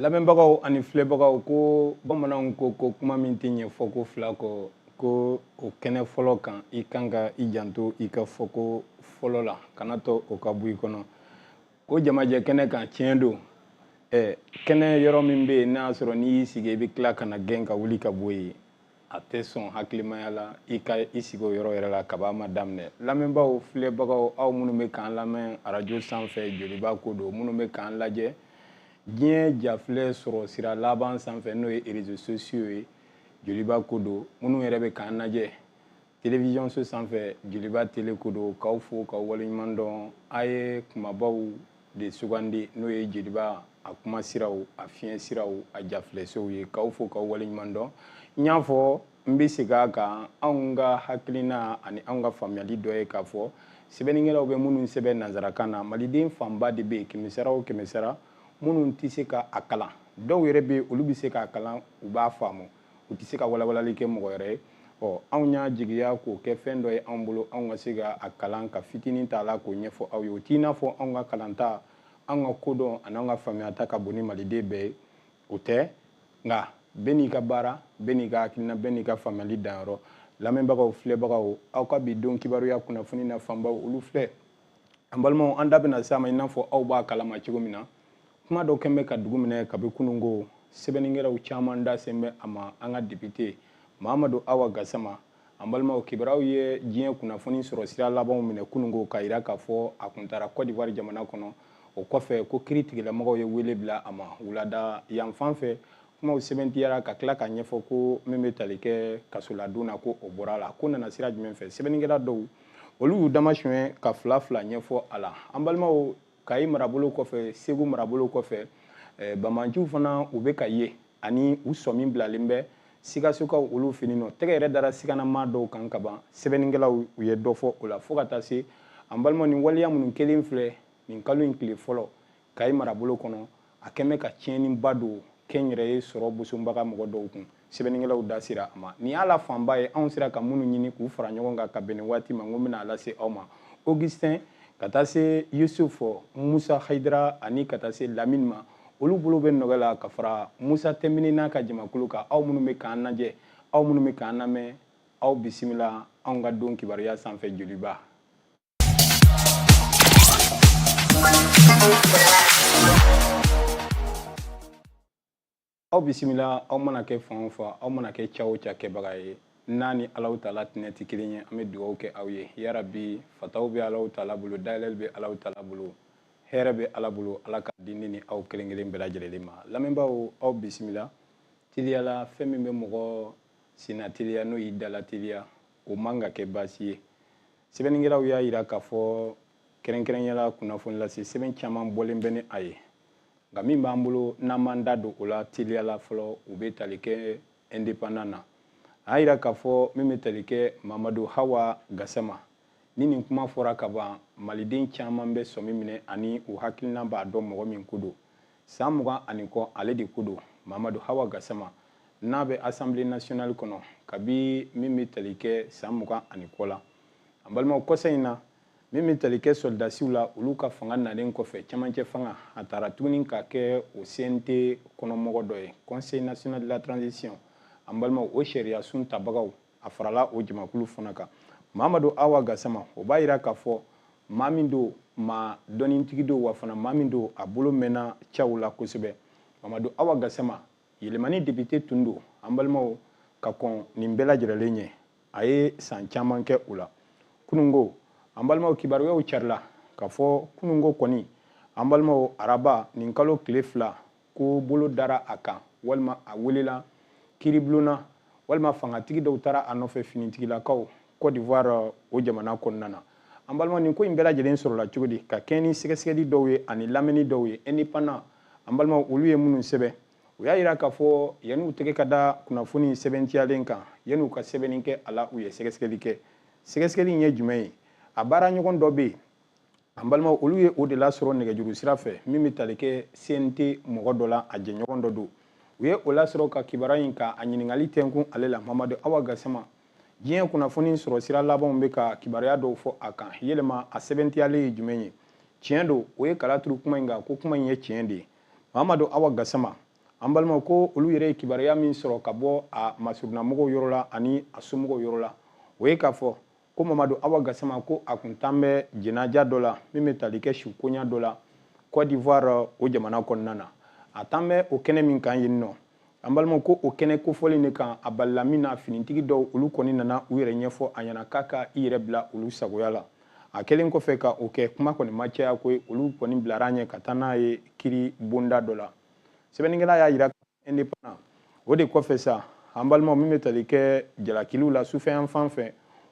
Lamɛnbagaw ani filɛbagaw, ko bamananw ko kuma min tɛ ɲɛ fɔ ko fila kɔ, ko o kɛnɛ fɔlɔ kan, i kan ka i janto i ka fɔko fɔlɔ la, kana to o ka bɔ i kɔnɔ. Ko jamajɛ kɛnɛ kan, tiɲɛ don, kɛnɛ yɔrɔ min bɛ yen n'a y'a sɔrɔ n'i y'i sigi i bɛ tila ka na gɛn ka wuli ka bɔ yen, a tɛ sɔn hakilimaya la i ka i sigi o yɔrɔ yɛrɛ la kaba ma daminɛ. Lamɛnbaaw, filɛbagaw, aw minnu bɛ k'an lamɛn arajo sanfɛ, Joliba ko don, minnu bɛ k'an lajɛ diɲɛ jafilɛ sɔrɔ sira laban sanfɛ, n'o ye réseaux sociaux ye, Joliba ko don, minnu yɛrɛ bɛ k'an lajɛ télévision so sanfɛ, Joliba télé ko don, k'aw fo k'aw waleɲuman dɔn. A ye kumabaw de sugandi, n'o ye Joliba a kuma siraw, a fiɲɛ siraw, a jafilɛsow ye, k'aw fo k'aw waleɲuman dɔn. N y'a fɔ, n bɛ segin a kan, anw ka hakilina ani anw ka faamuyali dɔ ye k'a fɔ sɛbɛnnikɛlaw bɛ minnu sɛbɛn nanzarakan na, maliden fanba de bɛ yen, kɛmɛ sara o kɛmɛ sara, minnu tɛ se ka a kalan. Dɔw yɛrɛ bɛ yen, olu bɛ se k'a kalan, u b'a faamu, u tɛ se ka walawalali kɛ mɔgɔ wɛrɛ ye. Ɔ, anw y'a jigiya k'o kɛ fɛn dɔ ye anw bolo, anw ka se ka a kalan ka fitinin t'a la k'o ɲɛfɔ aw ye. O t'i n'a fɔ anw ka kalanta, anw ka kodɔn ani anw ka faamuyata ka bon ni maliden bɛɛ ye, o tɛ. Nka bɛɛ n'i ka baara, bɛɛ n'i ka hakilina, bɛɛ n'i ka faamuyali danyɔrɔ. Lamɛnbagaw, filɛbagaw, aw ka bi don kibaruya kunnafoni na fanbaw olu filɛ. An balimaw, an da bɛna s'a ma i n'a fɔ aw b'a kalama cogo min na, kuma dɔ kɛn bɛ ka dugu minɛ kabi kununko, sɛbɛnnikɛlaw caman da sen bɛ a ma. An ka député Mahamadu Awa Gasama, an balimaw, kibaruyaw ye diɲɛ kunnafoni sɔrɔ sira labanw minɛ kununko k'a yira k'a fɔ a kun taara Côte d'Ivoire jamana kɔnɔ. O kɔfɛ, ko kiiri tigilamɔgɔw ye wele bila a ma wulada yan fan fɛ. Kumaw sɛbɛntiyara ka tila k'a ɲɛfɔ ko min bɛ tali kɛ kasoladon na, ko o bɔra a la. Ko nana sira jumɛn fɛ? Sɛbɛnnikɛla dɔw, olu y'u dama suɲɛ ka fila fila ɲɛfɔ a la. An balimaw, Kayi marabolo kɔfɛ, Segu marabolo kɔfɛ, bamanciw fana u bɛ ka ye ani u sɔmi bilalen bɛ Sikasokaw olu fini nɔ. Tɛgɛ yɛrɛ dara sikanama dɔw kan kaban, sɛbɛnnikɛlaw u ye dɔ fɔ o la. Fo ka taa se an balimaw, nin waleya minnu kelen filɛ nin kalo in tile fɔlɔ Kayi marabolo kɔnɔ, a kɛn bɛ ka tiɲɛniba don kɛnyɛrɛye sɔrɔ bosonbaga mɔgɔ dɔw kun. Sɛbɛnnikɛlaw da sera a ma. Nin y'a la fanba ye, anw sera ka minnu ɲini k'u fara ɲɔgɔn kan ka bɛn nin waati ma, n ko n bɛna a lase aw ma. Augustin ka taa se Yusuf Musa Hayidara ani ka taa se Lamine ma, olu bolo bɛ nɔgɔ la ka fara Musa Tɛnbini n'a ka jamakulu kan. Aw minnu bɛ k'an lajɛ, aw minnu bɛ k'an lamɛn, aw bisimila anw ka don kibaruya sanfɛ Joliba. Aw bisimila. Aw mana kɛ fan o fan, aw mana kɛ ca o ca kɛbaga ye, n'a ni Alahu Taala tɛnɛ tɛ kelen ye, an bɛ dugawu kɛ aw ye. Yarabi, fataw bɛ Alahu Taala bolo, dayɛlɛli bɛ Alahu Taala bolo, hɛrɛ bɛ Ala bolo, Ala k'a di ne ni aw kelen kelen bɛɛ lajɛlen ma. Lamɛnbaaw, aw bisimila. Teliyala, fɛn min bɛ mɔgɔ senna teliya, n'o y'i dala teliya, o man ka kɛ baasi ye. Sɛbɛnnikɛlaw y'a yira k'a fɔ kɛrɛnkɛrɛnya la, kunnafoni lase sɛbɛn caman bɔlen bɛ ni a ye, nka min b'an bolo n'an m'an da don o la teliyala fɔlɔ, u bɛ tali kɛ Indépendant na. A y'a yira k'a fɔ min bɛ tali kɛ Mamadu Hawa Gasama ni nin kuma fɔra ka ban, maliden caman bɛ sɔmi minɛ ani u hakilina b'a dɔn mɔgɔ min ko don. San 20 ani kɔ, ale de ko don. Mamadu Hawa Gasama n'a bɛ Assemblée nationale kɔnɔ kabi min bɛ tali kɛ san 20 ani kɔ la. An balimaw, kɔsa in na, min bɛ tali kɛ sɔrɔdasiw la, olu ka fanga nalen kɔfɛ, cɛmancɛ fanga, a taara tuguni ka kɛ o CNT kɔnɔmɔgɔ dɔ ye, Conseil national de la transition. An balimaw, o sariya sun tabagaw, a farala o jamakulu fana kan. Mamadu Awa Gasama, o b'a yira k'a fɔ maa min don, maa dɔnnitigi don, wa fana maa min don, a bolo mɛnna caw la kosɛbɛ. Mamadu Awa Gasama, Yɛlɛmani député tun don, an balimaw, ka kɔn nin bɛɛ lajɛlen ɲɛ, a ye san caman kɛ o la. Kununko, an balimaw, kibaruyaw carila k'a fɔ kununko kɔni, an balimaw, araba nin kalo tile 2, ko bolo dara a kan, walima a welela kiiribulon na, walima fangatigi dɔw taara a nɔfɛ finitigilakaw Côte d'Ivoire o jamana kɔnɔna na. An balimaw, nin ko in bɛɛ lajɛlen sɔrɔla cogo di? Ka kɛɲɛ ni sɛgɛsɛgɛli dɔw ye ani lamɛnni dɔw ye, Indépendant, an balimaw, olu ye minnu sɛbɛn, u y'a yira k'a fɔ yanni u tɛgɛ ka da kunnafoni sɛbɛntiyalen kan, yanni u ka sɛbɛnni kɛ a la, u ye sɛgɛsɛgɛli kɛ. Sɛgɛsɛgɛli in ye jumɛn ye? A baara ɲɔgɔn dɔ bɛ yen, an balimaw, olu ye o de lasɔrɔ nɛgɛjuru sira fɛ, min bɛ tali kɛ CNT mɔgɔ dɔ la, a jɛɲɔgɔn dɔ don. U ye o lasɔrɔ ka kibaruya in ka a ɲininkali tɛnkun ale la. Mamadu Awa Gasama, diɲɛ kunnafoni sɔrɔ sira labanw bɛ ka kibaruya dɔw fɔ a kan, yɛlɛma a sɛbɛntiyalen ye jumɛn ye? Tiɲɛ don, o ye kala turu kuma in kan ko kuma in ye tiɲɛ de ye. Mamadu Awa Gasama, An balimaw, ko olu yɛrɛ ye kibaruya min sɔrɔ ka bɔ a masurunamɔgɔw yɔrɔ la ani a somɔgɔw yɔrɔ la, o ye k'a fɔ ko Mamadu Awa Gasama, ko a kun tan bɛ jɛnaja dɔ la min bɛ tali kɛ su koɲa dɔ la Côte d'Ivoire, o jamana kɔnɔna na. A tan bɛ o kɛnɛ min kan yen nɔ, an balimaw, ko o kɛnɛ kofɔlen de kan, a balila min na, finitigi dɔw, olu kɔni nana u yɛrɛ ɲɛfɔ a ɲɛna k'a ka i yɛrɛ bila olu sagoya la. A kɛlen kɔfɛ ka o kɛ, kuma kɔni ma caya koyi, olu kɔni bilara ɲɛ ka taa n'a ye kiri bonda dɔ la. Sɛbɛnnikɛla y'a yira Indépendant. O de kɔfɛ sa, an balimaw, min bɛ tali kɛ jalakiliw la sufɛ yan fan fɛ,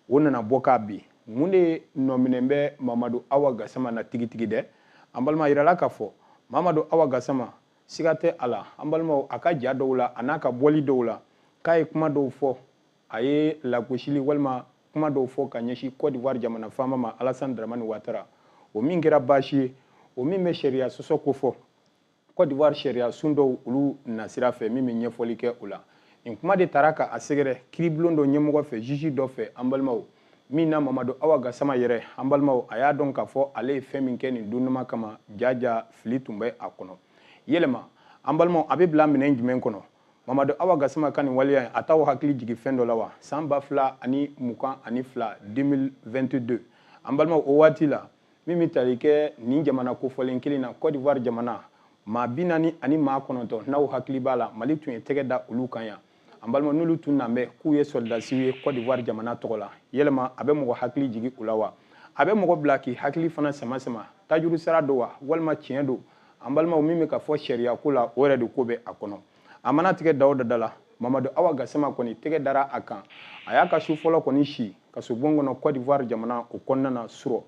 o nana bɔ k'a bin. Mun de nɔminɛ bɛ Mamadu Awa Gasama na tigitigi dɛ? An balima, yirala k'a fɔ Mamadu Awa Gasama, siga tɛ a la, an balimaw, a ka ja dɔw la a n'a ka bɔli dɔw la, k'a ye kuma dɔw fɔ, a ye lagosili walima kuma dɔw fɔ ka ɲɛsin Côte d'Ivoire jamana faama ma, Alassane Dramane Ouattara. O min kɛra baasi ye, o min bɛ sariya sɔsɔ ko fɔ Côte d'Ivoire sariya sun dɔw olu nasira fɛ, min bɛ ɲɛfɔli kɛ o la. Nin kuma de taara ka a sɛgɛrɛ kiiribulon dɔ ɲɛmɔgɔ fɛ, juge dɔ fɛ, an balimaw, min na Mamadu Awa Gasama yɛrɛ, an balimaw, a y'a dɔn k'a fɔ ale ye fɛn min kɛ nin donnama kama, jaja fili tun bɛ a kɔnɔ. Yɛlɛma, an balimaw, a bɛ bila minɛn jumɛn kɔnɔ? Mamadu Awa Gasama ka nin waleya in, a t'aw hakili jigin fɛn dɔ la wa? San 2022, 2022, an balimaw, o waati la, min bɛ tali kɛ nin jamana kofɔlen kelen na, Côte d'Ivoire jamana, maa 49, n'aw hakili b'a la, Mali tun ye tɛgɛ da olu kan yan. An balima, n'olu tun nan bɛ k'u ye sɔrɔdasiw ye Côte d'Ivoire jamana tɔgɔ la. Yɛlɛma, a bɛ mɔgɔ hakili jigin u la wa? A bɛ mɔgɔ bila k'i hakili fana sama sama tajuru sara don wa, walima tiɲɛ don? An balimaw, min bɛ ka fɔ sariya ko la, o yɛrɛ de ko bɛ a kɔnɔ. A mana tigɛ da o da da la, Mamadu Awa Gasama kɔni tɛgɛ dara a kan. A y'a ka su fɔlɔ kɔni si kasobon kɔnɔ Côte d'Ivoire jamana o kɔnɔna na surɔ.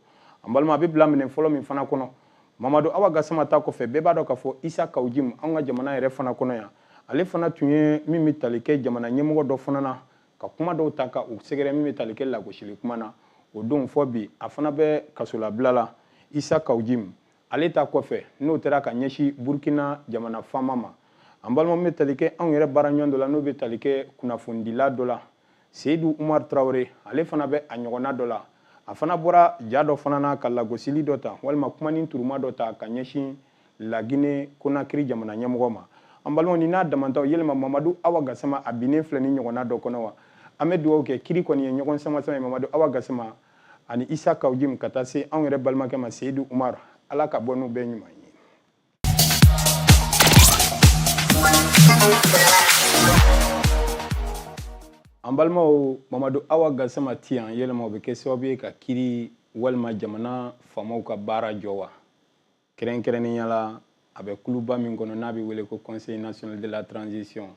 An balima, a bɛ bila minɛ fɔlɔ min fana kɔnɔ, Mamadu Awa Gasama ta kɔfɛ, bɛɛ b'a dɔn k'a fɔ Isa Kaw Jim, anw ka jamana yɛrɛ fana kɔnɔ yan, ale fana tun ye min bɛ tali kɛ jamana ɲɛmɔgɔ dɔ fana na, ka kuma dɔw ta ka u sɛgɛrɛ, min bɛ tali kɛ lagosili kuma na. O don fɔ bi, a fana bɛ kasolabila la. Isa Kaw Jim, ale ta kɔfɛ, n'o taara ka ɲɛsin Burkina jamana faama ma, an balima, min bɛ tali kɛ anw yɛrɛ baara ɲɔgɔn dɔ la, n'o bɛ tali kɛ kunnafonidila dɔ la, Seyidu Umar Tarawele, ale fana bɛ a ɲɔgɔnna dɔ la. A fana bɔra ja dɔ fana na ka lagosili dɔ ta walima kuma ni turuma dɔ ta ka ɲɛsin Lagine Konakiri jamana ɲɛmɔgɔ ma. An balimaw, ni n'a damantaw, yɛlɛma, Mamadu Awa Gasama, a binnen filɛ ni ɲɔgɔnna dɔ kɔnɔ wa? An bɛ dugawu kɛ, kiri kɔni ye ɲɔgɔn sama sama ye Mamadu Awa Gasama ani Isa Kaw Jim, ka taa se anw yɛrɛ balimakɛ ma, Seyidu Umar. Ala ka bɔ n'u bɛɛ ɲuman ye. An balimaw, Mamadu Awa Gasama ti yan. Yɛlɛma, o bɛ kɛ sababu ye ka kiri walima jamana faamaw ka baara jɔ wa? Kɛrɛnkɛrɛnnenya la, a bɛ kuluba min kɔnɔ n'a bɛ wele ko Conseil national de la transition,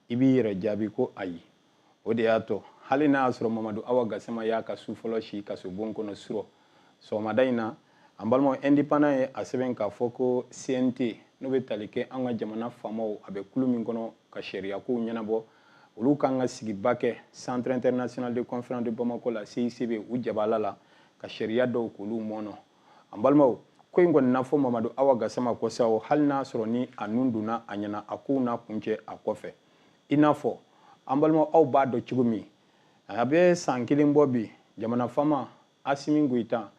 i b'i yɛrɛ jaabi ko ayi. O de y'a to, hali n'a y'a sɔrɔ Mamadu Awa Gasama y'a ka su fɔlɔ si kasobon kɔnɔ surɔ sɔgɔmada in na, an balimaw, Indépendant ye a sɛbɛn k'a fɔ ko CNT, n'o bɛ tali kɛ an ka jamana faamaw, a bɛ kulu min kɔnɔ ka sariyakow ɲɛnabɔ, olu kan ka sigiba kɛ Centre international de conférence de Bamako la, CICB, u jabala la, ka sariya dɔw k'olu mɔnɔ. An balimaw, ko in kɔni na fɔ Mamadu Awa Gasama kɔ sa o, hali n'a sɔrɔ ni a nun donna a ɲɛna, a kow n'a kuncɛ a kɔfɛ. I n'a fɔ, an balimaw, aw b'a dɔn cogo min, a bɛ san kelen bɔ bi, jamana faama Asimi Goyita,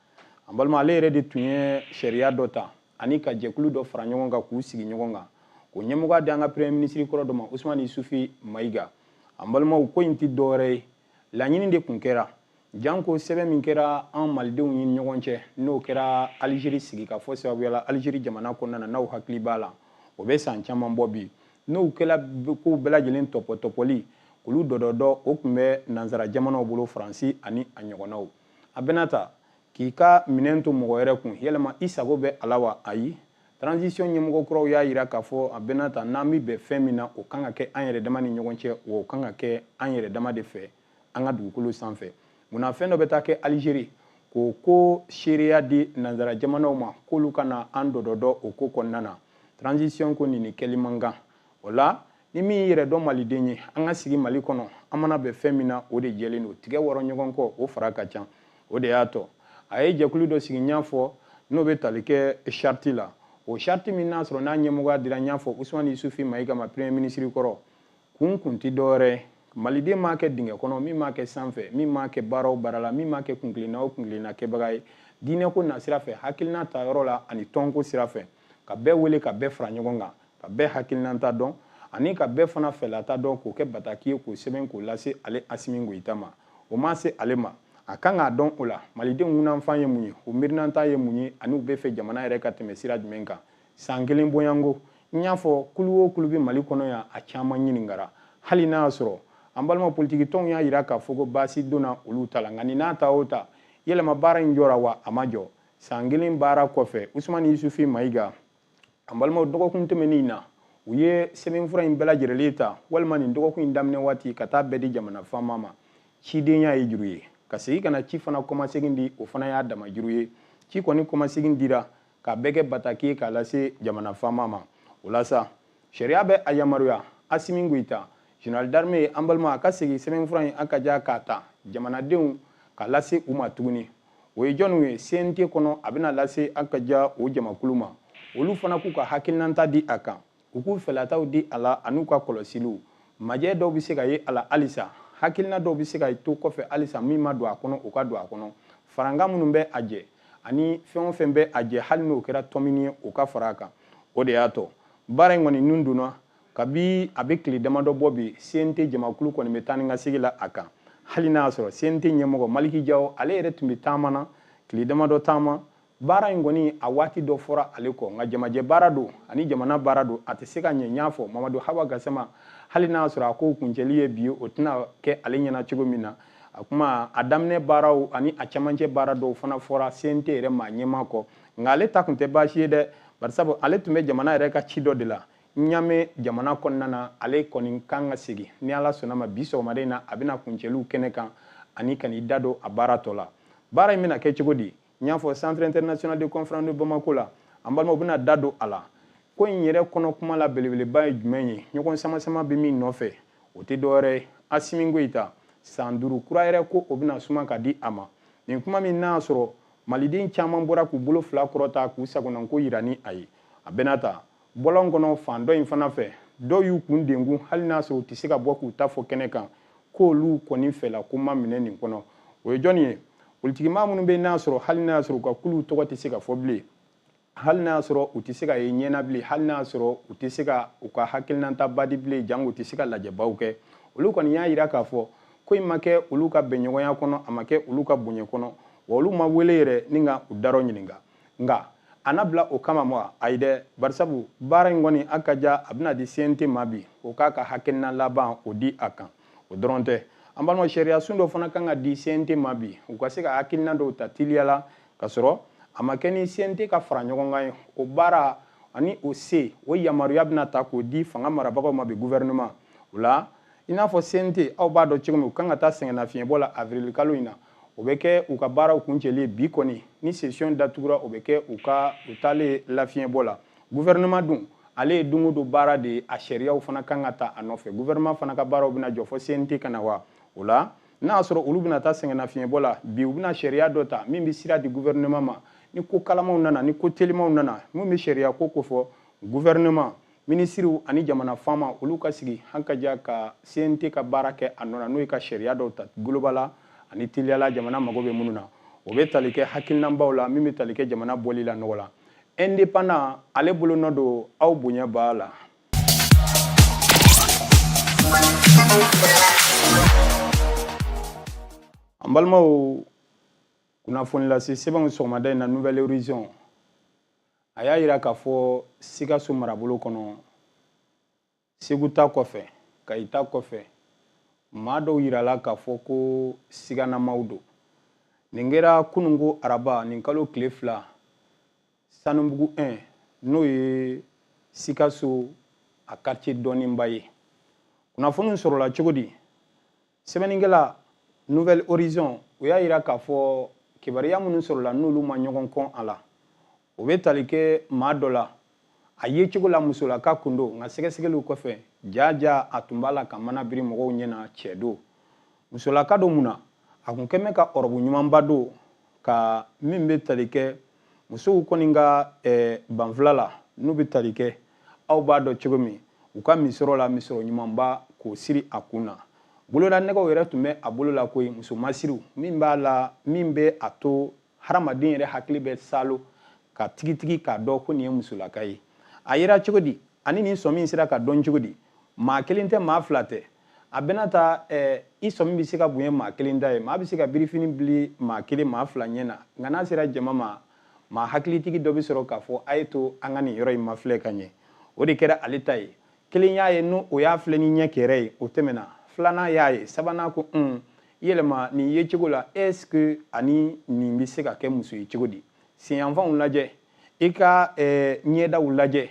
an balima, ale yɛrɛ de tun ye sariya dɔ ta ani ka jɛkulu dɔ fara ɲɔgɔn kan k'u sigi ɲɔgɔn kan, k'o ɲɛmɔgɔya di an ka premier ministre kɔrɔ dɔ ma, Usumani Isufi Mayiga. An balimaw, ko in tɛ dɔwɛrɛ ye, laɲini de tun kɛra janko sɛbɛn min kɛra an malidenw ni ɲɔgɔn cɛ, n'o kɛra Alizeri sigi ka fɔ sababuya la Alizeri jamana kɔnɔna na. N'aw hakili b'a la, o bɛ san caman bɔ bi. N'o kɛla kow bɛɛ lajɛlen tɔpɔtɔpɔli k'olu dɔdɔdɔ, o tun bɛ nansara jamanaw bolo, Faransi ani a ɲɔgɔnnaw. A bɛna ta k'i ka minɛn to mɔgɔ wɛrɛ kun, yɛlɛma i sago bɛ a la wa? Ayi. Transition ɲɛmɔgɔ kuraw y'a yira k'a fɔ a bɛna ta, n'an bɛ bɛn fɛn min na, o kan ka kɛ an yɛrɛ dama ni ɲɔgɔn cɛ, wa o kan ka kɛ an yɛrɛ dama de fɛ an ka dugukolo sanfɛ. Munna fɛn dɔ bɛ taa kɛ Alizeri k'o ko seereya di nansara jamanaw ma k'olu ka na an dɔdɔdɔ o ko kɔnɔna na? Transition ko nin ni kɛli man kan. O la, ni min y'i yɛrɛ dɔn maliden ye, an ka sigi Mali kɔnɔ, an mana bɛn fɛn min na, o de jɛlen don. Tigɛ wɔrɔ ɲɔgɔn kɔ, o fara ka ca. O de y'a tɔ a ye jɛkulu dɔ sigi, n y'a fɔ, n'o bɛ tali kɛ charte la. O charte min n'a sɔrɔ n'a ɲɛmɔgɔya dira, n y'a fɔ, Usumani Isufi Mayiga ma, premier ministre kɔrɔ, kun tɛ dɔwɛrɛ ye, maliden m'a kɛ dingɛ kɔnɔ, min m'a kɛ sanfɛ, min m'a kɛ baara o baara la, min m'a kɛ kunkilenna o kunkilenna kɛbaga ye diinɛko nasira fɛ, hakilina ta yɔrɔ la ani tɔnko sira fɛ, ka bɛɛ wele ka bɛɛ fara ɲɔgɔn kan. ka bɛɛ hakilinata dɔn ani ka bɛɛ fana fɛlata dɔn, k'o kɛ bataki ye, k'o sɛbɛn k'o lase ale Asimi Goyita ma. O ma se ale ma, a kan k'a dɔn o la malidenw ŋunanfan ye mun ye, u miirinanta ye mun ye, ani u bɛ fɛ jamana yɛrɛ ka tɛmɛ sira jumɛn kan. San kelen bonyanko n y'a fɔ, kulu o kulu bɛ Mali kɔnɔ yan, a caman ɲininkara, hali n'a y'a sɔrɔ an balima politiki tɔnw y'a yira k'a fɔ ko baasi donna olu ta la. Nka nin n'a ta o ta, yɛlɛma baara in jɔra wa a ma jɔ? San kelen baara kɔfɛ, Usumani Yusufi Mayiga, an balimaw, dɔgɔkun tɛmɛnen in na, u ye sɛbɛnfura in bɛɛ lajɛlen ta, walima nin dɔgɔkun in daminɛ waati, ka taa bɛɛ di jamana faama ma. Cidenya ye juru ye, ka segin ka na ci fana kɔmasegin di, o fana y'a dama juru ye. Ci kɔni kɔmasegin dira k'a bɛɛ kɛ bataki ye k'a lase jamana faama ma. O la sa, sariya bɛ a yamaruya Asimi Goyita, général d'armée, an balima, a ka segin sɛbɛnfura in a ka ja k'a ta jamanadenw k'a lase u ma tuguni. O ye jɔnniw ye? CNT kɔnɔ, a bɛna lase a ka ja o jamakulu ma, olu fana k'u ka hakilinata di a kan, u k'u fɛlataw di a la an'u ka kɔlɔsiliw. Majɛ dɔw bɛ se ka ye a la halisa, hakilina dɔw bɛ se ka to kɔfɛ halisa, min ma don a kɔnɔ, o ka don a kɔnɔ. Farankan minnu bɛ a jɛ ani fɛn o fɛn bɛ a jɛ, hali n'o kɛra tɔmini ye, o ka fara a kan. O de y'a to baara in kɔni nun donna kabi a bɛ tile damadɔ bɔ bi, CNT jamakulu kɔni bɛ taa ni ka segin la a kan, hali n'a y'a sɔrɔ CNT ɲɛmɔgɔ Maliki Jawo, ale yɛrɛ tun bɛ taama na, tile damadɔ taama. Baara in kɔni a waati dɔ fɔra ale kɔ, nka jamajɛ baara don ani jamana baara don, a tɛ se ka ɲɛ. N y'a fɔ Mamadu Hawa Gasama, hali n'a y'a sɔrɔ a ko kuncɛli ye bi ye, o tɛna kɛ ale ɲɛna cogo min na. A kuma a daminɛ baaraw ani a camancɛ baara dɔw fana fɔra CNT yɛrɛ maa ɲɛmaa kɔ, nka ale ta kun tɛ baasi ye dɛ, barisabu ale tun bɛ jamana yɛrɛ ka ci dɔ de la Ɲame jamana kɔnɔna na. Ale kɔni kan ka segin ni Ala sɔnna ma bi sɔgɔmada in na, a bɛna kuncɛliw kɛnɛ kan ani ka n'i da don a baara tɔ la. Baara in bɛna kɛ cogo di? N y'a fɔ, Centre international de conférence de Bamako la, an balimaw bɛna da don a la. Ko in yɛrɛ kɔnɔ kuma la belebeleba ye jumɛn ye? Ɲɔgɔn sama-sama bɛ min nɔfɛ, o tɛ dɔwɛrɛ ye, Asimi Goyita san 5 kura yɛrɛ ko o bɛna suma ka di a ma. Nin kuma min n'a sɔrɔ maliden caman bɔra k'u bolo fila kɔrɔta k'u sagonanko yira ni a ye, a bɛna ta bɔlɔn kɔnɔ fan dɔ in fana fɛ, dɔw y'u kun denkun, hali n'a sɔrɔ u tɛ se ka bɔ k'u ta fɔ kɛnɛ kan, k'olu kɔni fɛla ko ma minɛ nin kɔnɔ. O ye jɔnni ye? Politikimaa minnu bɛ n'a sɔrɔ hali n'a y'a sɔrɔ u ka kuluw tɔgɔ tɛ se ka fɔ bilen, hali n'a y'a sɔrɔ u tɛ se ka ye ɲɛna bilen, hali n'a y'a sɔrɔ u tɛ se ka u ka hakilinata di bilen, jango u tɛ se ka lajɛbaw kɛ, olu kɔni y'a yira k'a fɔ ko in ma kɛ olu ka bɛnɲɔgɔnya kɔnɔ, a ma kɛ olu ka bonya kɔnɔ, wa olu ma wele yɛrɛ ni ka u darɔ ɲininka. Nka a na bila o kama ma? Ayi dɛ, barisabu baara in kɔni a ka ja, a bɛna di CNT ma bi, o k'a ka hakilina laban o di a kan. O dɔrɔn tɛ, an balima, sariya sun dɔ fana kan ka di CNT ma bi, u ka se ka hakilina dɔw ta teliya la, ka sɔrɔ a ma kɛ ni CNT ka fara ɲɔgɔn kan ye. O baara ani o se o yamaruya bɛna ta k'o di fanga marabagaw ma bi, gouvernement. O la, i n'a fɔ CNT, aw b'a dɔn cogo min, u kan ka taa sɛgɛnnafiɲɛbɔ la avril kalo in na, o bɛ kɛ u ka baaraw kuncɛli ye bi kɔni. Ni session datugura, o bɛ kɛ u ka u taalen lafiɲɛbɔ la. Gouvernement dun, ale ye don o don baara de ye, a sariyaw fana kan ka ta a nɔfɛ. Gouvernement fana ka baaraw bɛna jɔ fɔ CNT ka na wa? O la, n'a y'a sɔrɔ olu bɛna taa sɛgɛnnafiɲɛbɔ la bi, u bɛna sariya dɔ ta min bɛ sira di gouvernement ma, ni ko kalamaw nana, ni ko telimaw nana, min bɛ sariya ko kofɔ, gouvernement minisiriw ani jamana faama, olu ka sigi han ka ja ka CNT ka baara kɛ a nɔ na, n'o ye ka sariya dɔw ta global ani teliyala, jamana mago bɛ minnu na. O bɛ tali kɛ hakilinanbaw la min bɛ tali kɛ jamana bɔli la nɔgɔ la. Indépendant, ale bolo nɔ don, aw bonya b'a la. An balimaw, kunnafoni lase sɛbɛnw sɔgɔmada in na, Nouvelle Horizon, a y'a yira k'a fɔ Sikaso marabolo kɔnɔ, Segu ta kɔfɛ, Kayi ta kɔfɛ, maa dɔw yirala k'a fɔ ko siganamaw don. Nin kɛra kununko araba, nin kalo tile 2, Sanubugu 1, n'o ye Sikaso a quartier dɔnniba ye. Kunnafoniw sɔrɔla cogo di? Sɛbɛnnikɛla Nouvelle Horizon, o y'a yira k'a fɔ kibaruya minnu sɔrɔla, n'olu ma ɲɔgɔn kɔn a la, o bɛ tali kɛ maa dɔ la, a ye cogo la musolaka kun don, nka sɛgɛsɛgɛliw kɔfɛ, jaja a tun b'a la ka mana biri mɔgɔw ɲɛna, cɛ don. Musolaka don mun na? A kun kɛn bɛ ka ɔrɔbu ɲumanba don, ka min bɛ tali kɛ musow kɔni ka banfula la, n'u bɛ tali kɛ, aw b'a dɔn cogo min, u ka misɔrɔ la, misɔrɔ ɲumanba k'o siri a kun na. Bolola nɛgɛw yɛrɛ tun bɛ a bolo la koyi, muso masiriw min b'a la, min bɛ a to hadamaden yɛrɛ hakili bɛ salo ka tigitigi k'a dɔn ko nin ye musolaka ye. A yera cogo di? Ani nin sɔmi sera ka dɔn cogo di? Maa kelen tɛ, maa fila tɛ. A bɛna ta i sɔmi bɛ se ka bonya maa kelen ta ye, maa bɛ se ka birifini bili maa kelen, maa fila ɲɛ na, nka n'a sera jama ma, maa hakilitigi dɔ bɛ sɔrɔ k'a fɔ a ye to an ka nin yɔrɔ in mafilɛ ka ɲɛ. O de kɛra ale ta ye. Kelen y'a ye, n'o o y'a filɛ ni ɲɛ kɛrɛ ye, o tɛmɛna. Filanan y'a ye, sabanan ko yɛlɛma nin ye cogo la, est ce que ani nin bɛ se ka kɛ muso ye cogo di? Senyanfanw lajɛ, i ka ɲɛdaw lajɛ,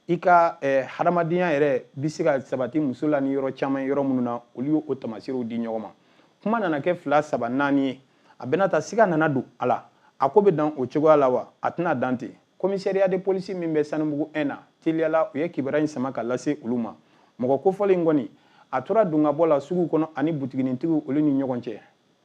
i ka hadamadenya yɛrɛ bɛ se ka sabati muso la ni yɔrɔ caman ye, yɔrɔ minnu na olu y'o taamasiyɛnw di ɲɔgɔn ma. Kuma nana kɛ 2, 3, 4 ye. A bɛna ta siga nana don a la. A ko bɛ dan o cogoya la wa? A tɛna dan ten. Commissariat de police min bɛ Sanubugu 1 na, teliyala u ye kibaruya in sama ka lase olu ma. Mɔgɔ kofɔlen in kɔni, a tora don ka bɔ la sugu kɔnɔ ani butiginintigiw olu ni ɲɔgɔn cɛ.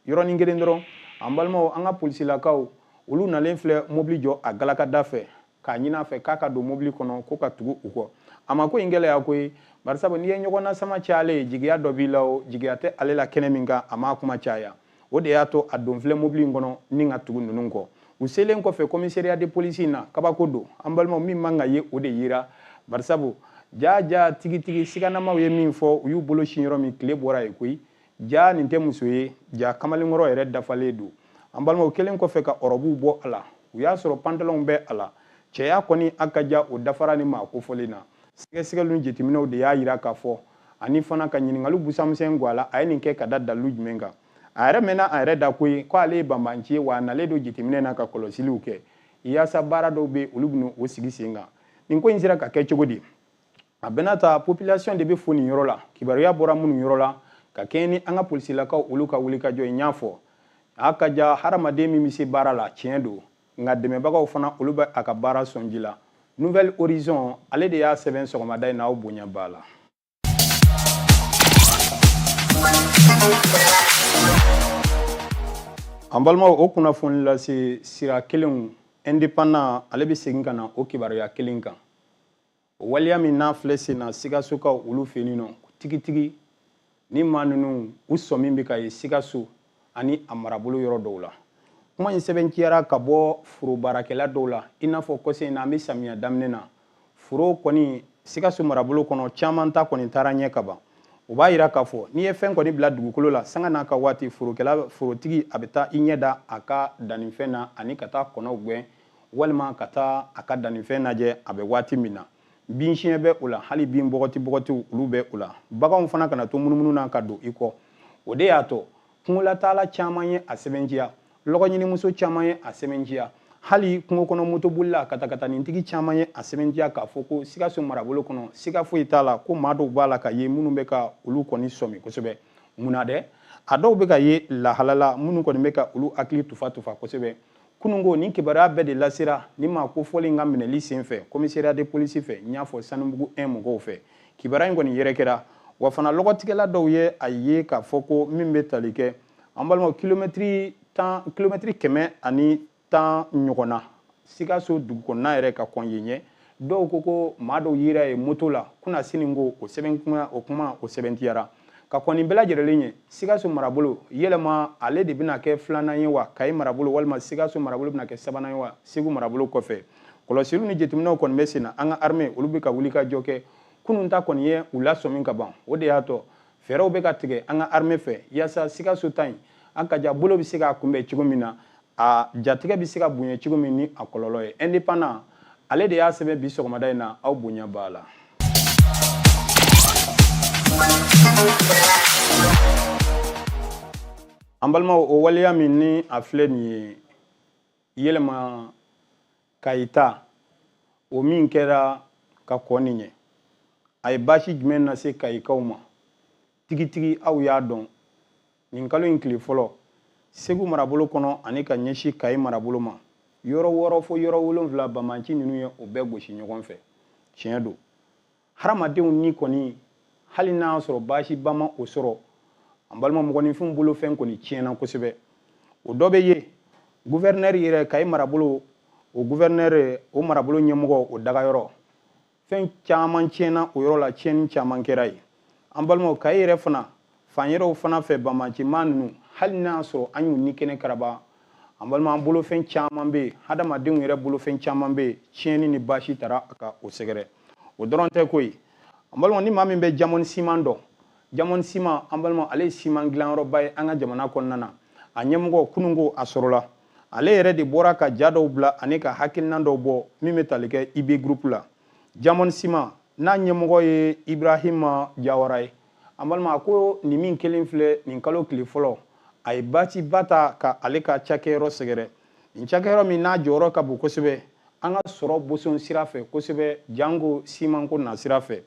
Yɔrɔnin kelen dɔrɔn, an balimaw, an ka polisilakaw olu nalen filɛ mobili jɔ a galakada fɛ, k'a ɲini a fɛ k'a ka don mobili kɔnɔ ko ka tugu u kɔ. A ma ko in gɛlɛya koyi, barisabu n'i ye ɲɔgɔn nasama cayalen ye, jigiya dɔ b'i la o, jigiya tɛ ale la kɛnɛ min kan, a m'a kuma caya. O de y'a to a don filɛ mobili in kɔnɔ ni ka tugu ninnu kɔ. U selen kɔfɛ commissariat de police in na, kabako don, an balimaw, min man ka ye o de yira, barisabu ja ja tigitigi siganamaw ye min fɔ, u y'u bolo sin yɔrɔ min, tile bɔra yen koyi. Ja nin tɛ muso ye, ja kamalenkɔrɔ yɛrɛ dafalen don. An balimaw, kelen kɔfɛ ka ɔrɔbuw bɔ a la, u y'a sɔrɔ pantalonw bɛ a la. Cɛya kɔni a ka ja o dafara ni maa kofɔlen na. Sɛgɛsɛgɛliw ni jateminɛw de y'a yira k'a fɔ, ani fana ka ɲininkaliw busanmisɛn gɔ a la, a ye nin kɛ ka da dalilu jumɛn kan. A yɛrɛ mɛnna a yɛrɛ da koyi ko ale ye banbanci ye, wa a nalen don jateminɛ na ka kɔlɔsiliw kɛ yaasa baara dɔw bɛ olu bɛna o sigi sen kan. Nin ko in sera ka kɛ cogo di? A bɛna ta population de bɛ fo nin yɔrɔ la, kibaruya bɔra minnu yɔrɔ la, ka kɛɲɛ ni an ka polisilakaw olu ka wulikajɔ ye. N y'a fɔ, a ka ja hadamaden min bɛ se baara la, tiɲɛ don, nka dɛmɛbagaw fana olu bɛ a ka baara sɔnji la. Nouvel Horizon ale de y'a sɛbɛn sɔgɔmada in na, aw bonya b'a la. An balimaw, o kunnafoni lase sira kelenw, Indépendant ale bɛ segin ka na o kibaruya kelen kan. O waleya min n'a filɛ sen na Sikasokaw olu fɛ yen nɔ, tigitigi ni maa ninnu u sɔmi bɛ ka ye Sikaso ani a marabolo yɔrɔ dɔw la. Kuma in sɛbɛnciyara ka bɔ foro baarakɛla dɔw la, i n'a fɔ kɔsa in na an bɛ samiya daminɛ na, foro kɔni Sikaso marabolo kɔnɔ caman ta kɔni taara ɲɛ ka ban. O b'a yira k'a fɔ n'i ye fɛn kɔni bila dugukolo la, sanga n'a ka waati, forokɛla forotigi a bɛ taa i ɲɛ da a ka dannifɛn na ani ka taa kɔnɔw gɛn walima ka taa a ka dannifɛn lajɛ a bɛ waati min na. Bin siɲɛ bɛ o la, hali bin bɔgɔti bɔgɔtiw olu bɛ o la. Baganw fana kana to munumunu na ka don i kɔ. O de y'a to kungolataala caman ye a sɛbɛnciya, lɔgɔɲinimuso caman ye a sɛbɛnciya, hali kungo kɔnɔ motobolila katakatanintigi caman ye a sɛbɛnciya k'a fɔ ko Sikaso marabolo kɔnɔ siga foyi t'a la ko maa dɔw b'a la ka ye minnu bɛ ka olu kɔni sɔmi kosɛbɛ. Munna dɛ? A dɔw bɛ ka ye lahala la minnu kɔni bɛ ka olu hakili tufa tufa kosɛbɛ. Kununko nin kibaruya bɛɛ de lasera ni maa kofɔlen ka minɛli senfɛ commissariat de police fɛ, n y'a fɔ Sanubugu 1 mɔgɔw fɛ. Kibaruya in kɔni yɛrɛkɛra wa fana lɔgɔtigɛla dɔw ye a ye k'a fɔ ko min bɛ tali kɛ an balimaw kilomɛtiri tan, kilomɛtiri 110 ɲɔgɔn na Sikaso dugu kɔnɔna yɛrɛ ka kɔn yen ɲɛ. Dɔw ko ko maa dɔw yera ye moto la kunasini ko o sɛbɛn kuma, o kuma o sɛbɛntiyara ka kɔn nin bɛɛ lajɛlen ɲɛ. Sikaso marabolo yɛlɛma ale de bɛna kɛ filanan ye wa Kayi marabolo walima Sikaso marabolo bɛna kɛ sabanan ye wa Segu marabolo kɔfɛ. Kɔlɔsiliw ni jateminɛw kɔni bɛ sen na, an ka armée olu bɛ ka wuli ka jɔ kɛ. Kunun ta kɔni ye u lasɔmi ka ban, o de y'a to fɛɛrɛw bɛ ka tigɛ an ka armée fɛ yaasa Sikaso ta in an ka ja bolo bɛ se k'a kunbɛn cogo min na, a jatigɛ bɛ se ka bonya cogo min ni a kɔlɔlɔ ye. Indépendant ale de y'a sɛbɛn bi sɔgɔmada in na, aw bonya b'a la. An balimaw, o waleya min ni a filɛ nin ye yɛlɛma Kayita, o min kɛra ka kɔn nin ɲɛ, a ye baasi jumɛn lase Kayikaw ma? Tigitigi aw y'a dɔn nin kalo in tile fɔlɔ Segu marabolo kɔnɔ ani ka ɲɛsin Kayi marabolo ma, yɔrɔ 6 fo yɔrɔ 7 banbanci ninnu ye o bɛɛ gosi ɲɔgɔn fɛ. Tiɲɛ don, hadamadenw ni kɔni hali n'a y'a sɔrɔ baasiba ma o sɔrɔ, an balima mɔgɔninfinw bolofɛn kɔni tiɲɛna kosɛbɛ. O dɔ bɛ ye gouverneur yɛrɛ Kayi marabolo, o gouverneur o marabolo ɲɛmɔgɔ o dagayɔrɔ, fɛn caman tiɲɛna o yɔrɔ la, tiɲɛni caman kɛra yen. An balimaw, Kayi yɛrɛ fana fan yɛrɛw fana fɛ banbancimaa ninnu, hali n'a y'a sɔrɔ an y'u ni kɛnɛ karaba, an balima an bolofɛn caman bɛ yen, hadamadenw yɛrɛ bolofɛn caman bɛ yen, tiɲɛni ni baasi taara ka o sɛgɛrɛ. O dɔrɔn tɛ koyi, an balima, ni maa min bɛ Diamond Ciment dɔn, Diamond Ciment, an balima, ale ye siman dilanyɔrɔba ye an ka jamana kɔnɔna na. A ɲɛmɔgɔ kununko a sɔrɔla, ale yɛrɛ de bɔra ka ja dɔw bila ani ka hakilina dɔw bɔ min bɛ tali kɛ IB Group la. Diamond Ciment n'a ɲɛmɔgɔ ye Ibrahima Jawara ye. An balima, a ko nin min kelen filɛ nin kalo tile fɔlɔ, a ye baasiba ta ka ale ka cakɛyɔrɔ sɛgɛrɛ. Nin cakɛyɔrɔ min n'a jɔyɔrɔ ka bon kosɛbɛ an ka sɔrɔ boson sira fɛ kosɛbɛ, janko simanko na sira fɛ.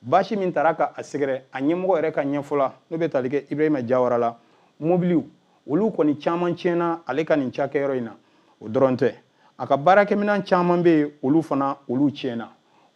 Baasi min taara ka a sɛgɛrɛ, a ɲɛmɔgɔ yɛrɛ ka ɲɛfɔ la, n'o bɛ tali kɛ Ibrahima Jawara la, mobiliw olu kɔni caman tiɲɛna ale ka nin cakɛyɔrɔ in na. O dɔrɔn tɛ, a ka baarakɛminɛn caman bɛ yen, olu fana olu tiɲɛna.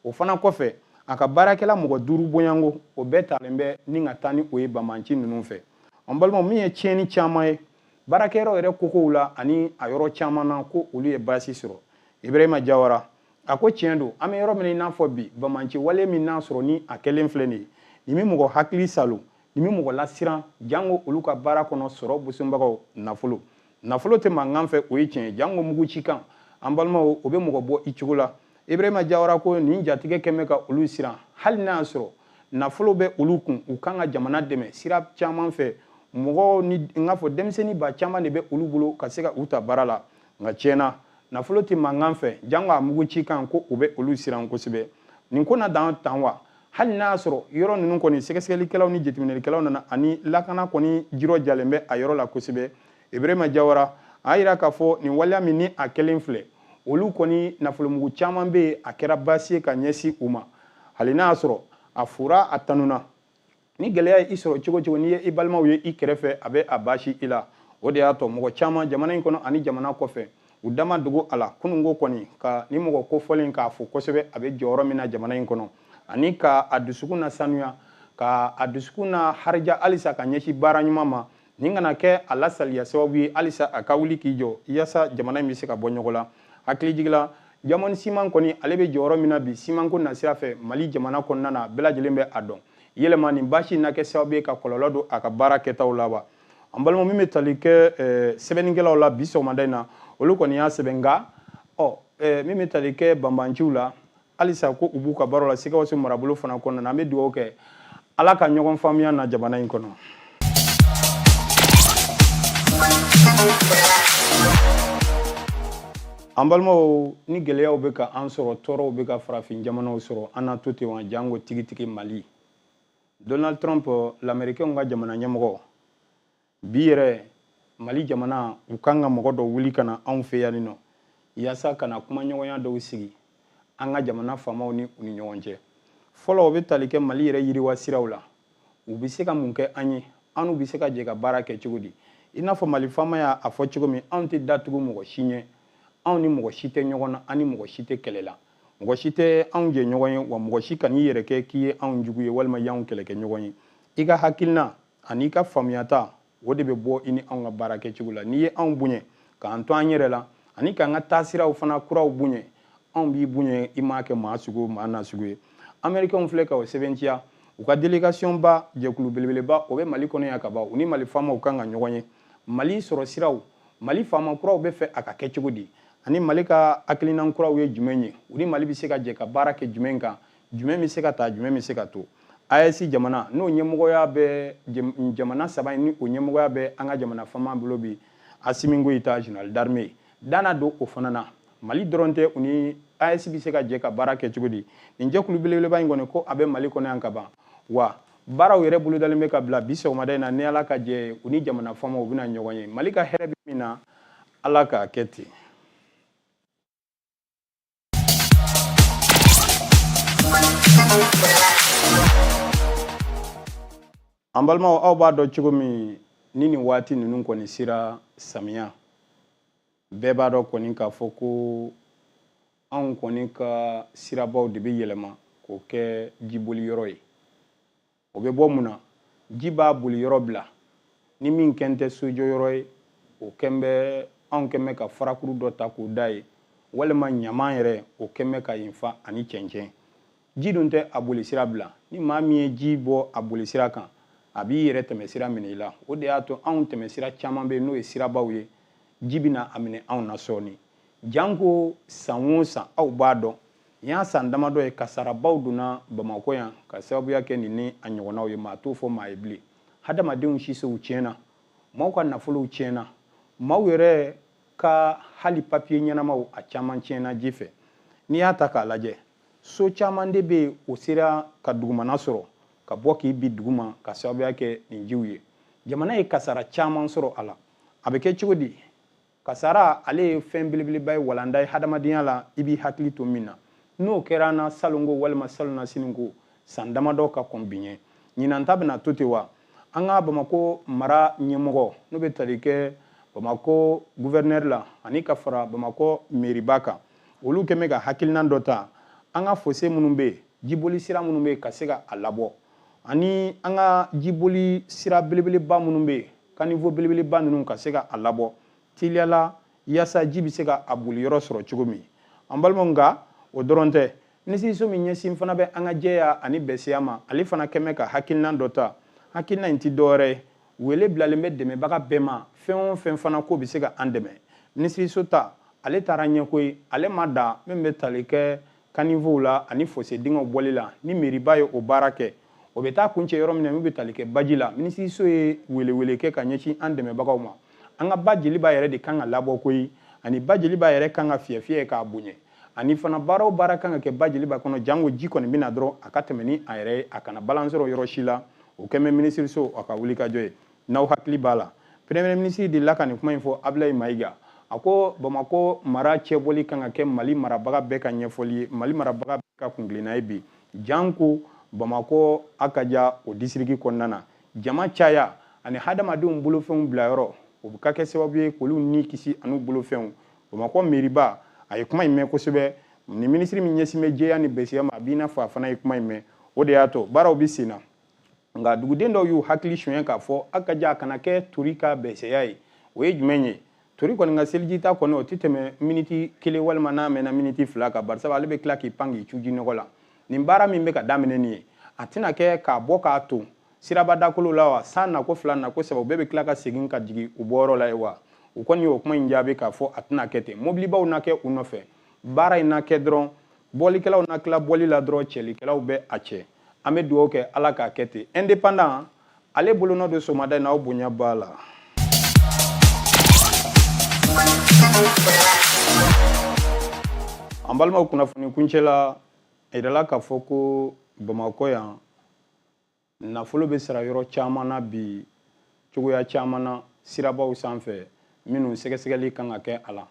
O fana kɔfɛ, a ka baarakɛla mɔgɔ 5 bonyanko, o bɛɛ talen bɛ ni ka taa ni o ye banbanci ninnu fɛ. An balimaw, min ye tiɲɛni caman ye baarakɛyɔrɔ yɛrɛ kokow la ani a yɔrɔ caman na, ko olu ye baasi sɔrɔ. Ibrahima Jawara a ko tiɲɛ don, an bɛ yɔrɔ min na i n'a fɔ bi, banbanci wale min n'a sɔrɔ ni a kɛlen filɛ nin ye, nin bɛ mɔgɔ hakili salo, nin bɛ mɔgɔ lasiran, janko olu ka baara kɔnɔ sɔrɔ bosonbagaw. Nafolo tɛ mankan fɛ, o ye tiɲɛ ye, janko mugu cikan, an balimaw, o bɛ mɔgɔ bɔ i cogo la. Ibrahima Jawara ko nin jatigɛ kɛn bɛ ka olu siran, hali n'a y'a sɔrɔ nafolo bɛ olu kun, u kan ka jamana dɛmɛ sira caman fɛ. Mɔgɔw ni n k'a fɔ denmisɛnnin ba caman de bɛ olu bolo ka se ka u ta baara la, nka tiɲɛna nafolo tɛ mankan fɛ, janko a mugu cikan, ko o bɛ olu siran kosɛbɛ. Nin ko na dan tan wa, hali n'a y'a sɔrɔ yɔrɔ ninnu kɔni sɛgɛsɛgɛlikɛlaw ni jateminɛlikɛlaw nana ani lakana kɔni jirɔ jalen bɛ a yɔrɔ la kosɛbɛ. Ibrahima Jawara a y'a yira k'a fɔ nin waleya min ni a kɛlen filɛ, olu kɔni nafolomugu caman bɛ yen, a kɛra baasi ye ka ɲɛsin u ma. Hali n'a y'a sɔrɔ a fora a tanuna, ni gɛlɛya ye i sɔrɔ cogo cogo, n'i ye i balimaw ye i kɛrɛfɛ, a bɛ a baasi i la. O de y'a to mɔgɔ caman jamana in kɔnɔ ani jamana kɔfɛ, u dama dogo a la kununko kɔni ka ni mɔgɔ kofɔlen k'a fo kosɛbɛ, a bɛ jɔyɔrɔ min na jamana in kɔnɔ, ani ka a dusukun na sanuya, ka a dusukun na harija halisa ka ɲɛsin baara ɲuman ma, nin kana kɛ a lasaliya sababu ye halisa a ka wuli k'i jɔ yaasa jamana in bɛ se ka bɔ ɲɔgɔn la. Hakilijigila, Diamond Ciment kɔni ale bɛ jɔyɔrɔ min na bi simanko nasira fɛ Mali jamana kɔnɔna na, bɛɛ lajɛlen bɛ a dɔn. Yɛlɛma nin baasi na kɛ sababu ye ka kɔlɔlɔ don a ka baara kɛtaw la wa. An balima, min bɛ tali kɛ sɛbɛnnikɛlaw la bi sɔgɔmada in na, olu kɔni y'a sɛbɛn, nka ɔ min bɛ tali kɛ banbanciw la halisa, ko u b'u ka baara la Sikaso marabolo fana kɔnɔna na. An bɛ dugawu kɛ Ala ka ɲɔgɔn faamuya na jamana in kɔnɔ. An balimaw, ni gɛlɛyaw bɛ ka an sɔrɔ, tɔɔrɔw bɛ ka farafin jamanaw sɔrɔ, an na to ten wa, janko tigitigi Mali. Donald Trump, l'Américain ka jamana ɲɛmɔgɔ, bi yɛrɛ Mali jamana u kan ka mɔgɔ dɔ wuli ka na anw fɛ yan nɔ, yaasa ka na kumaɲɔgɔnya dɔw sigi an ka jamana faamaw ni u ni ɲɔgɔn cɛ. Fɔlɔ, o bɛ tali kɛ Mali yɛrɛ yiriwa siraw la, u bɛ se ka mun kɛ an ye, an n'u bɛ se ka jɛ ka baara kɛ cogo di. I n'a fɔ Mali faama y'a fɔ cogo min, anw tɛ datugu mɔgɔ si ɲɛ, anw ni mɔgɔ si tɛ ɲɔgɔn na, an ni mɔgɔ si tɛ kɛlɛ la, mɔgɔ si tɛ anw jɛ ɲɔgɔn ye, wa mɔgɔ si kan'i yɛrɛ kɛ k'i ye anw jugu ye walima y'anw kɛlɛkɛ ɲɔgɔn ye. I ka hakilina ani i ka faamuyata, o de bɛ bɔ i ni anw ka baara kɛcogo la. N'i ye anw bonya k'an to an yɛrɛ la ani k'an ka taasiraw fana kuraw bonya, anw b'i bonya, i m'a kɛ maa sugu maa na sugu ye. Américains filɛ ka o sɛbɛntiya, u ka délégation ba, jɛkulu belebeleba, o bɛ Mali kɔnɔ yan ka ban. U ni Mali faamaw kan ka ɲɔgɔn ye. Mali sɔrɔ siraw, Mali faama kuraw bɛ fɛ a ka kɛ cogo di, ani Mali ka hakilina kuraw ye jumɛn ye, u ni Mali bɛ se ka jɛ ka baara kɛ jumɛn kan, jumɛn bɛ se ka ta, jumɛn bɛ se ka to. AES jamana n'o ɲɛmɔgɔya bɛ jamana saba in, ni o ɲɛmɔgɔya bɛ an ka jamana faama bolo bi, Assimi Goïta, général d'armée, danna don o fana na. Mali dɔrɔn tɛ, u ni AES bɛ se ka jɛ ka baara kɛ cogo di. Nin jɛkulu belebeleba in kɔni, ko a bɛ Mali kɔnɔ yan ka ban, wa baaraw yɛrɛ bolodalen bɛ ka bila bi sɔgɔmada in na. Ni Ala ka jɛ, u ni jamana faamaw u bɛna ɲɔgɔn ye. Mali ka hɛrɛ bɛ min na, Ala k'a kɛ ten. An balimaw, aw b'a dɔn cogo min ni nin waati ninnu kɔni sera samiya, bɛɛ b'a dɔn kɔni k'a fɔ ko anw kɔni ka sirabaw de bɛ yɛlɛma k'o kɛ jiboli yɔrɔ ye. O bɛ bɔ mun na? Ji b'a boli yɔrɔ bila ni min kɛn tɛ sojɔ yɔrɔ ye, o kɛn bɛ anw kɛn bɛ ka farakuru dɔ ta k'o da ye, walima ɲaman yɛrɛ, o kɛn bɛ ka yen fa ani cɛncɛn. Ji dun tɛ a boli sira bila. Ni maa min ye ji bɔ a boli sira kan, a b'i yɛrɛ tɛmɛ sira minɛ i la. O de y'a to anw tɛmɛ sira caman bɛ yen, n'o ye sirabaw ye, ji bɛna a minɛ anw na sɔɔni. Janko san o san, aw b'a dɔn Nin y'a san damadɔ ye kasarabaw donna Bamakɔ yan ka sababuya kɛ nin ni a ɲɔgɔnnaw ye. Maa t'o fɔ maa ye bilen. Hadamadenw sisow tiɲɛna, maaw ka nafolow tiɲɛna, maaw yɛrɛ ka hali papiye ɲɛnamaw a caman tiɲɛna ji fɛ. N'i y'a ta k'a lajɛ, so caman de bɛ yen o sera ka dugumana sɔrɔ ka bɔ k'i bi duguma ka sababuya kɛ nin jiw ye. Jamana ye kasara caman sɔrɔ a la. A bɛ kɛ cogo di? Kasara ale ye fɛn belebeleba ye, walanda ye hadamadenya la, i b'i hakili to min na. N'o kɛra an na salongo walima salonnasini ko san damadɔ ka kɔn bi ɲɛ. Ɲinan ta bɛna to ten wa? An ka Bamakɔ mara ɲɛmɔgɔ, n'o bɛ tali kɛ Bamakɔ gouverneur la ani ka fara Bamakɔ mairie kan, olu kɛn bɛ ka hakilina dɔ ta. An ka fossé minnu bɛ yen, jiboli sira minnu bɛ yen, ka se ka a labɔ, ani an ka jiboli sira belebeleba minnu bɛ yen, caniveau belebeleba ninnu, ka se ka a labɔ teliyala yaasa ji bɛ se ka a boli yɔrɔ sɔrɔ cogo min. An balimaw, nka o dɔrɔn tɛ. Minisiriso min ɲɛsin fana bɛ an ka jɛya ani bɛsiya ma, ale fana kɛn bɛ ka hakilina dɔ ta. Hakilina in ti dɔwɛrɛ ye, wele bilalen bɛ dɛmɛbaga bɛɛ ma, fɛn o fɛn fana ko bɛ se ka an dɛmɛ. Minisiriso ta, ale taara ɲɛ koyi. Ale ma da min bɛ tali kɛ caniveau la ani fossé dingɛw bɔli la. Ni mairie ye o baara kɛ, o bɛ taa kuncɛ yɔrɔ min na, min bɛ tali kɛ baji la, minisiriso ye welewele kɛ ka ɲɛsin an dɛmɛbagaw ma. An ka ba Jeliba yɛrɛ de kan ka labɔ koyi, ani ba Jeliba yɛrɛ kan ka fiyɛ fiyɛ k'a bonya, ani fana baara o baara kan ka kɛ ba Jeliba kɔnɔ, jango ji kɔni bɛna dɔrɔn a ka tɛmɛ ni a yɛrɛ ye, a kana balan sɔrɔ yɔrɔ si la. O kɛn bɛ minisiriso a ka wulikajɔ ye. N'aw hakili b'a la, premier ministre delila ka nin kuma in fɔ, Abulayi Mayiga. A ko Bamakɔ mara cɛbɔli kan ka kɛ Mali marabaga bɛɛ ka ɲɛfɔli ye, Mali marabaga bɛɛ ka kuntilenna ye bi, janko Bamakɔ a ka ja o district kɔnɔna na. Jama caya ani hadamadenw bolofɛnw bilayɔrɔ, o bɛ ka kɛ sababu ye k'olu ni kisi an'u bolofɛnw. Bamakɔ mairie a ye kuma in mɛn kosɛbɛ. Ni minisiri min ɲɛsin bɛ jɛya ni bɛsiya ma, a b'i n'a fɔ a fana ye kuma in mɛn. O de y'a to baaraw bɛ sen na. Nka duguden dɔw y'u hakili suɲɛ k'a fɔ a ka ja a kana kɛ tori ka bɛsɛya ye. O ye jumɛn ye? Tori kɔni ka selijita kɔni, o tɛ tɛmɛ miniti 1 walima n'a mɛnna miniti 2 kan, barisa ale bɛ tila k'i pan k'i cu ji nɔgɔ la. Nin baara min bɛ ka daminɛ nin ye, a tɛna kɛ k'a bɔ k'a ton siraba dakolo la wa? San nako 2, nako 3, u bɛɛ bɛ tila ka segin ka jigin u bɔyɔrɔ la ye wa? U kɔni y'o kuma in jaabi k'a fɔ a tɛna kɛ ten. Mobilibaw na kɛ u nɔfɛ, baara in na kɛ dɔrɔn, bɔlikɛlaw na tila bɔli la dɔrɔn, cɛlikɛlaw bɛ a cɛ. An bɛ dugawu kɛ Ala k'a kɛ ten. Indépendant ale bolonɔ don sɔgɔmada in na, aw bonya b'a la. An balimaw, kunnafoni kuncɛ la, a yirala k'a fɔ ko Bamakɔ yan, nafolo bɛ sara yɔrɔ caman na bi, cogoya caman na sirabaw sanfɛ minnu sɛgɛsɛgɛli kan ka kɛ a la.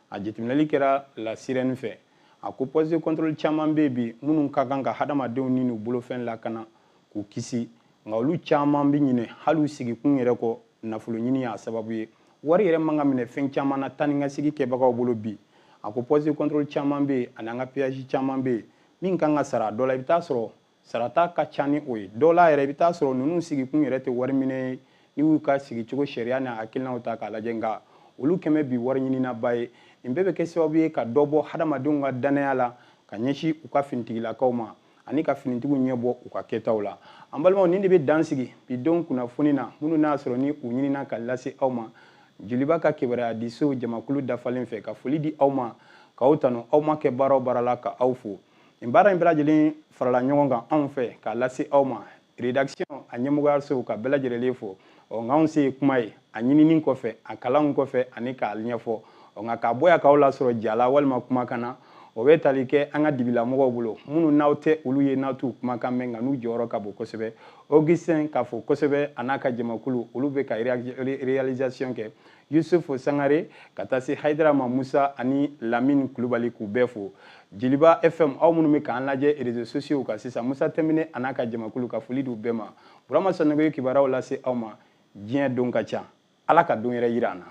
A jateminɛli kɛra la sirène fɛ. A ko poste de contrôle caman bɛ yen bi minnu ka kan ka hadamadenw ni n'u bolofɛn lakana k'u kisi, nka olu caman bɛ ɲinɛ hali u sigikun yɛrɛ kɔ. Nafolo ɲini y'a sababu ye. Wari yɛrɛ man ka minɛ fɛn caman na taa ni ka segin kɛbagaw bolo bi. A ko poste de contrôle caman bɛ yen ani an ka péage caman bɛ yen min kan ka sara. A dɔ la, i bɛ taa sɔrɔ sarata ka ca ni o ye. Dɔw la yɛrɛ, i bɛ taa sɔrɔ ninnu sigikun yɛrɛ tɛ wari minɛ ye n'i y'u ka sigicogo sariya ni hakilinaw ta k'a lajɛ, nka olu kɛmɛ bi wari ɲininaba ye. Nin bɛɛ bɛ kɛ sababu ye ka dɔ bɔ hadamadenw ka danaya la ka ɲɛsin u ka finitigilakaw ma ani ka finitigiw ɲɛ bɔ u ka kɛtaw la. An balimaw, nin de bɛ dan sigi bi don kunnafoni na minnu n'a sɔrɔ ni u ɲinina ka lase aw ma Joliba ka kibaruya diso jamakulu dafalen fɛ. Ka foli di aw ma, k'aw tanu aw ma kɛ baara o baara la, ka aw fo. Nin baara in bɛɛ lajɛlen farala ɲɔgɔn kan anw fɛ k'a lase aw ma. Rédaction a ɲɛmɔgɔyaso ka bɛɛ lajɛlen fo. Ɔ nka anw se ye kuma ye a ɲinini kɔfɛ, a kalanw kɔfɛ ani k'a ɲɛfɔ. Ɔ nka k'a bɔ yan k'aw lasɔrɔ ja la walima kumakan na, o bɛ tali kɛ an ka dibilamɔgɔw bolo minnu n'aw tɛ olu ye, n'aw t'u kumakan mɛn, nka n'u jɔyɔrɔ ka bon kosɛbɛ. Augustin k'a fɔ kosɛbɛ, a n'a ka jamakulu, olu bɛ ka réalisation kɛ. Yusuf Sangare ka taa se Hayidara ma, Musa ani Lamine Kulubali, k'u bɛɛ fo. Joliba FM, aw minnu bɛ k'an lajɛ réseaux sociaux kan sisan, Musa Tɛmɛnɛ a n'a ka jamakulu, ka foli d'u bɛɛ ma. Burama Sanogo ye kibaruyaw lase aw ma. Diɲɛ don ka ca, Ala ka don yɛrɛ yira an na.